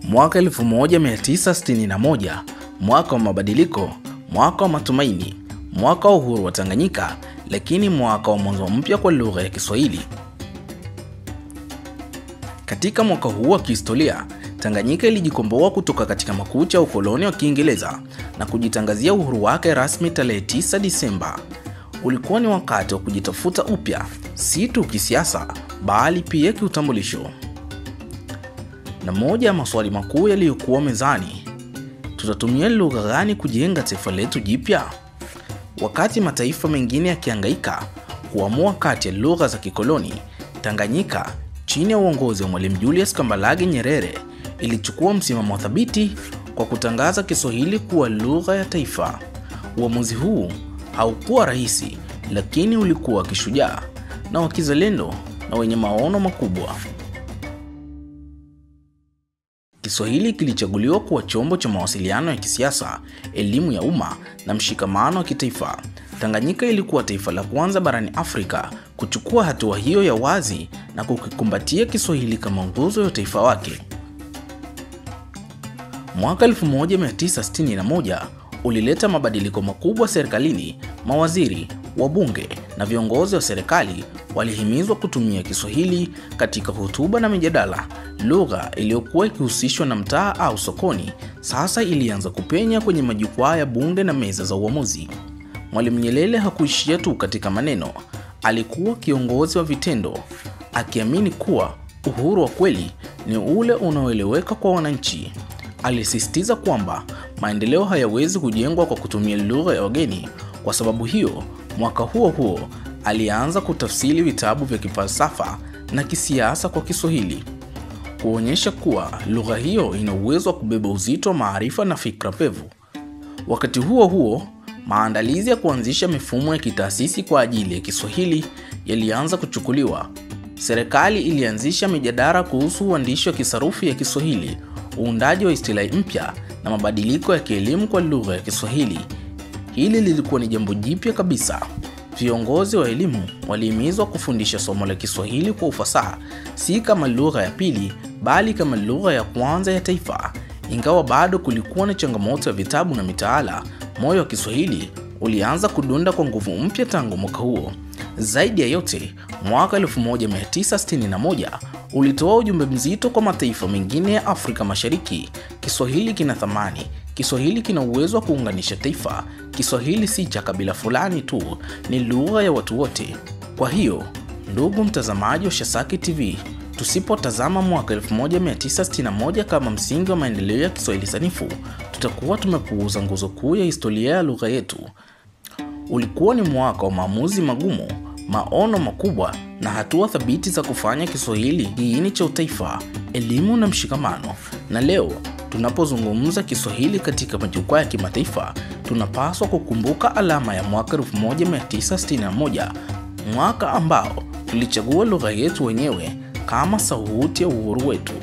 Mwaka 1961, mwaka wa mabadiliko, mwaka wa matumaini, mwaka wa uhuru wa Tanganyika, lakini mwaka wa mwanzo mpya kwa lugha ya Kiswahili. Katika mwaka huu wa kihistoria, Tanganyika ilijikomboa kutoka katika makucha ya ukoloni wa Kiingereza na kujitangazia uhuru wake rasmi tarehe 9 Disemba. Ulikuwa ni wakati wa kujitafuta upya, si tu kisiasa, bali pia kiutambulisho. Na moja ya maswali makuu yaliyokuwa mezani, tutatumia lugha gani kujenga taifa letu jipya? Wakati mataifa mengine yakihangaika kuamua kati ya lugha za kikoloni, Tanganyika chini ya uongozi wa Mwalimu Julius Kambarage Nyerere ilichukua msimamo thabiti kwa kutangaza Kiswahili kuwa lugha ya taifa. Uamuzi huu haukuwa rahisi, lakini ulikuwa kishujaa na wa kizalendo na wenye maono makubwa. Kiswahili kilichaguliwa kuwa chombo cha mawasiliano ya kisiasa, elimu ya umma na mshikamano wa kitaifa. Tanganyika ilikuwa taifa la kwanza barani Afrika kuchukua hatua hiyo ya wazi na kukikumbatia Kiswahili kama nguzo ya taifa wake. Mwaka 1961 ulileta mabadiliko makubwa serikalini. Mawaziri, wabunge na viongozi wa serikali walihimizwa kutumia Kiswahili katika hotuba na mijadala. Lugha iliyokuwa ikihusishwa na mtaa au sokoni sasa ilianza kupenya kwenye majukwaa ya bunge na meza za uamuzi. Mwalimu Nyerere hakuishia tu katika maneno, alikuwa kiongozi wa vitendo, akiamini kuwa uhuru wa kweli ni ule unaoeleweka kwa wananchi. Alisisitiza kwamba maendeleo hayawezi kujengwa kwa kutumia lugha ya wageni. Kwa sababu hiyo, mwaka huo huo alianza kutafsiri vitabu vya kifalsafa na kisiasa kwa Kiswahili, kuonyesha kuwa lugha hiyo ina uwezo wa kubeba uzito wa maarifa na fikra pevu. Wakati huo huo, maandalizi ya kuanzisha mifumo ya kitaasisi kwa ajili ya Kiswahili yalianza kuchukuliwa. Serikali ilianzisha mijadala kuhusu uandishi wa kisarufi ya Kiswahili, uundaji wa istilahi mpya na mabadiliko ya kielimu kwa lugha ya Kiswahili. Hili lilikuwa ni jambo jipya kabisa. Viongozi wa elimu walihimizwa kufundisha somo la Kiswahili kwa ufasaha, si kama lugha ya pili, bali kama lugha ya kwanza ya taifa. Ingawa bado kulikuwa na changamoto ya vitabu na mitaala, moyo wa Kiswahili ulianza kudunda kwa nguvu mpya tangu mwaka huo. Zaidi ya yote, mwaka 1961 ulitoa ujumbe mzito kwa mataifa mengine ya Afrika Mashariki. Kiswahili kina thamani, Kiswahili kina uwezo wa kuunganisha taifa. Kiswahili si cha kabila fulani tu, ni lugha ya watu wote. Kwa hiyo, ndugu mtazamaji wa Shasaki TV, tusipotazama mwaka 1961 kama msingi wa maendeleo ya Kiswahili sanifu, tutakuwa tumepuuza nguzo kuu ya historia ya lugha yetu. Ulikuwa ni mwaka wa maamuzi magumu, maono makubwa na hatua thabiti za kufanya Kiswahili kiini cha utaifa, elimu na mshikamano. Na leo tunapozungumza Kiswahili katika majukwaa ya kimataifa, tunapaswa kukumbuka alama ya mwaka 1961, mwaka ambao tulichagua lugha yetu wenyewe kama sauti ya uhuru wetu.